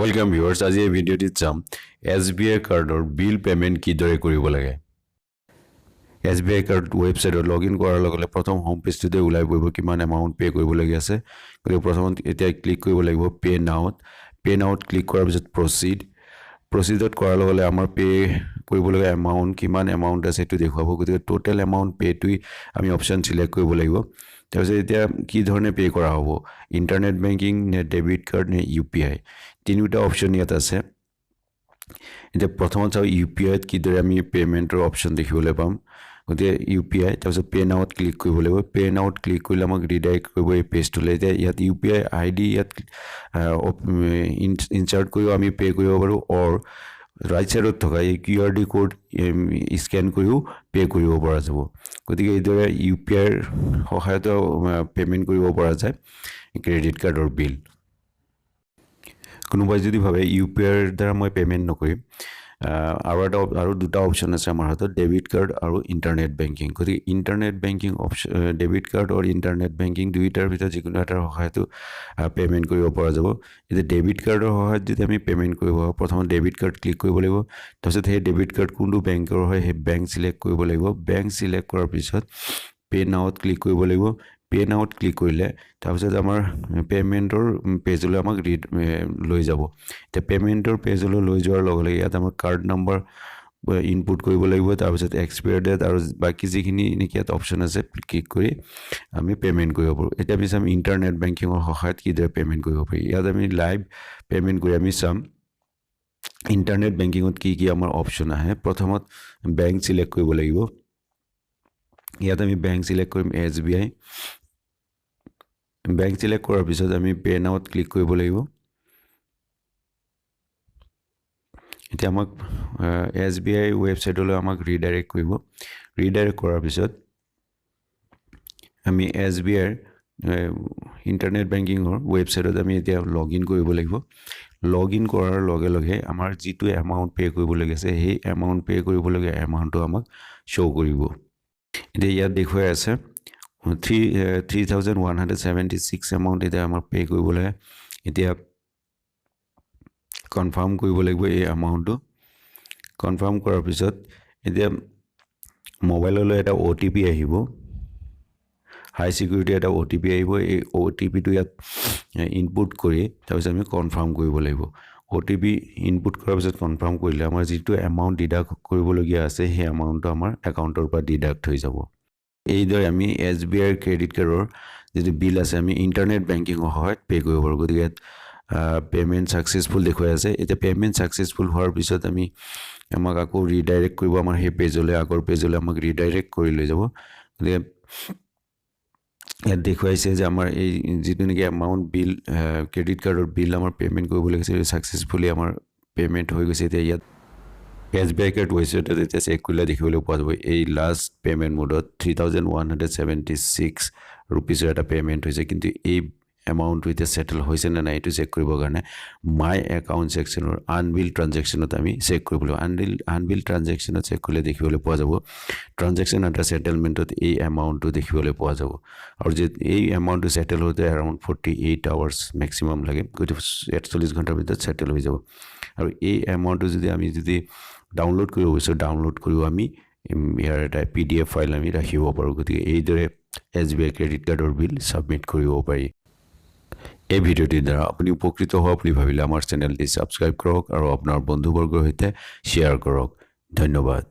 Welcome viewers, আজি এই ভিডিঅ'টিত চাম এছবিআই কাৰ্ডৰ বিল পে'মেণ্ট কিদৰে কৰিব লাগে। এছবিআই কাৰ্ড ৱেবছাইটত লগ ইন কৰাৰ লগে লগে প্ৰথম হোম পেজটোতে ওলাই পৰিব কিমান এমাউণ্ট পে' কৰিবলগীয়া আছে। গতিকে প্ৰথমত এতিয়া ক্লিক কৰিব লাগিব পে' নাওত। পে' নাওত ক্লিক কৰাৰ পিছত প্ৰচিড। প্ৰচিডত কৰাৰ লগে লগে আমাৰ পে' কৰিবলগীয়া এমাউণ্ট কিমান এমাউণ্ট আছে, সেইটো দেখুৱাব। গতিকে টোটেল এমাউণ্ট পে'টোৱে আমি অপশ্যন চিলেক্ট কৰিব লাগিব। তাৰপিছত এতিয়া কি ধৰণে পে' কৰা হ'ব, ইণ্টাৰনেট বেংকিং নে ডেবিট কাৰ্ড নে ইউপিআই, তিনিওটা অপশ্যন ইয়াত আছে। এতিয়া প্ৰথমত চাওঁ ইউপিআইত কিদৰে আমি পে'মেণ্টৰ অপশ্যন দেখিবলৈ পাম। গতিকে ইউপিআই, তাৰপিছত পে' নাওত ক্লিক কৰিব লাগিব। পে' নাওত ক্লিক কৰিলে আমাক ৰিডাইৰেক্ট কৰিব এই পেজটোলৈ। এতিয়া ইয়াত ইউপিআই আইডি ইয়াত ইনচাৰ্ট কৰিও আমি পে' কৰিব পাৰোঁ অৰ ৰাইট ছাইডত থকা এই কিউআৰ ডি কোড স্কেন কৰিও পে' কৰিব পৰা যাব। গতিকে এইদৰে ইউপিআইৰ সহায়তো পে'মেণ্ট কৰিব পৰা যায় ক্ৰেডিট কাৰ্ডৰ বিল। কোনোবাই যদি ভাবে ইউপিআইৰ দ্বাৰা মই পে'মেণ্ট নকৰিম, আৰু দুটা অপশ্যন আছে আমাৰ হাতত, ডেবিট কাৰ্ড আৰু ইণ্টাৰনেট বেংকিং। গতিকে internet banking option, debit card আৰু ইণ্টাৰনেট বেংকিং দুয়োটাৰ ভিতৰত যিকোনো এটাৰ সহায়তো পে'মেণ্ট কৰিব পৰা যাব। এতিয়া ডেবিট কাৰ্ডৰ সহায়ত যদি আমি পে'মেণ্ট কৰিব, প্ৰথমত ডেবিট কাৰ্ড ক্লিক কৰিব লাগিব। তাৰপিছত সেই ডেবিট কাৰ্ড কোনটো বেংকৰ হয়, সেই বেংক চিলেক্ট কৰিব লাগিব। বেংক চিলেক্ট কৰাৰ পিছত পে' নাওত ক্লিক কৰিব লাগিব। পে' নাওত ক্লিক কৰিলে তাৰপিছত আমাৰ পে'মেণ্টৰ পেজলৈ আমাক লৈ যাব। এতিয়া পে'মেণ্টৰ পেজলৈ লৈ যোৱাৰ লগে লগে ইয়াত আমাৰ কাৰ্ড নম্বৰ ইনপুট কৰিব লাগিব। তাৰপিছত এক্সপায়াৰ ডেট আৰু বাকী যিখিনি নেকি ইয়াত অপশ্যন আছে, ক্লিক কৰি আমি পে'মেণ্ট কৰিব পাৰোঁ। এতিয়া আমি চাম ইণ্টাৰনেট বেংকিঙৰ সহায়ত কিদৰে পে'মেণ্ট কৰিব পাৰি। ইয়াত আমি লাইভ পে'মেণ্ট কৰি আমি চাম ইণ্টাৰনেট বেংকিঙত কি কি আমাৰ অপশ্যন আহে। প্ৰথমত বেংক চিলেক্ট কৰিব লাগিব। ইয়াত আমি বেংক চিলেক্ট কৰিম এছবিআই। বেংক চিলেক্ট কৰাৰ পিছত আমি পে' নাওত ক্লিক কৰিব লাগিব। এতিয়া আমাক এছবিআই ৱেবছাইটলৈ আমাক ৰিডাইৰেক্ট কৰিব। ৰিডাইৰেক্ট কৰাৰ পিছত আমি এছবিআইৰ ইণ্টাৰনেট বেংকিঙৰ ৱেবছাইটত আমি এতিয়া লগ ইন কৰিব লাগিব। লগ ইন কৰাৰ লগে লগে আমাৰ যিটো এমাউণ্ট পে' কৰিবলগীয়া আছে, সেই এমাউণ্ট পে' কৰিবলগীয়া এমাউণ্টটো আমাক শ্ব' কৰিব। এতিয়া ইয়াত দেখুৱাই আছে 3,176 amount এতিয়া আমাক পে' কৰিব লাগে। এতিয়া কনফাৰ্ম কৰিব লাগিব এই এমাউণ্টটো। কনফাৰ্ম কৰাৰ পিছত এতিয়া মোবাইললৈ এটা অ'টিপি আহিব, হাই ছিকিউৰিটি এটা অ'টিপি আহিব। এই অ'টিপিটো ইয়াত ইনপুট কৰি তাৰপিছত আমি কনফাৰ্ম কৰিব লাগিব। অ'টিপি ইনপুট কৰাৰ পিছত কনফাৰ্ম কৰিলে আমাৰ যিটো এমাউণ্ট ডিডাক্ট কৰিবলগীয়া আছে, সেই এমাউণ্টটো আমাৰ একাউণ্টৰ পৰা ডিডাক্ট হৈ যাব। এইদৰে আমি এছবিআইৰ ক্ৰেডিট কাৰ্ডৰ যিটো বিল আছে, আমি ইণ্টাৰনেট বেংকিঙৰ সহায়ত পে' কৰিব পাৰোঁ। গতিকে ইয়াত পে'মেণ্ট ছাকচেছফুল দেখুৱাই আছে। এতিয়া পে'মেণ্ট ছাকচেছফুল হোৱাৰ পিছত আমাক আকৌ ৰিডাইৰেক্ট কৰিব আমাৰ সেই পেজলৈ, আগৰ পেজলৈ আমাক ৰিডাইৰেক্ট কৰি লৈ যাব। গতিকে ইয়াত দেখুৱাইছে যে আমাৰ এই যিটো নেকি এমাউণ্ট বিল, ক্ৰেডিট কাৰ্ডৰ বিল আমাৰ পে'মেণ্ট কৰিব লাগিছে, ছাকচেছফুলি আমাৰ পে'মেণ্ট হৈ গৈছে। এতিয়া ইয়াত এছবিআই কাৰ্ড ৱেবছাইটত এতিয়া চেক কৰিলে দেখিবলৈ পোৱা যাব, এই লাষ্ট পে'মেণ্ট মোডত 3,176 ৰুপিজৰ এটা পে'মেণ্ট হৈছে। কিন্তু এই এমাউণ্টটো এতিয়া ছেটেল হৈছে নে নাই, এইটো চেক কৰিবৰ কাৰণে মাই একাউণ্ট ছেকশ্যনৰ আনবিল ট্ৰানজেকশ্যনত আমি চেক কৰিব লাগিব। আনবিল ট্ৰানজেকশ্যনত চেক কৰিলে দেখিবলৈ পোৱা যাব, ট্ৰানজেকশ্যন আণ্ডাৰ ছেটেলমেণ্টত এই এমাউণ্টটো দেখিবলৈ পোৱা যাব। আৰু যে এই এমাউণ্টটো ছেটেল হওঁতে এৰাউণ্ড 48 আৱাৰ্ছ মেক্সিমাম লাগে। গতিকে 48 ঘণ্টাৰ ভিতৰত ছেটেল হৈ যাব। আৰু এই এমাউণ্টটো যদি আমি যদি ডাউনলোড কৰিব বিচাৰোঁ, ডাউনলোড কৰিও আমি ইয়াৰ এটা পিডিএফ ফাইল আমি ৰাখিব পাৰোঁ। গতিকে এইদৰে এছবিআই ক্ৰেডিট কাৰ্ডৰ বিল ছাবমিট কৰিব পাৰি। এই ভিডিঅ'টিৰ দ্বাৰা আপুনি উপকৃত হোৱা বুলি ভাবিলে আমাৰ চেনেলটি ছাবস্ক্ৰাইব কৰক আৰু আপোনাৰ বন্ধুবৰ্গৰ সৈতে শ্বেয়াৰ কৰক। ধন্যবাদ।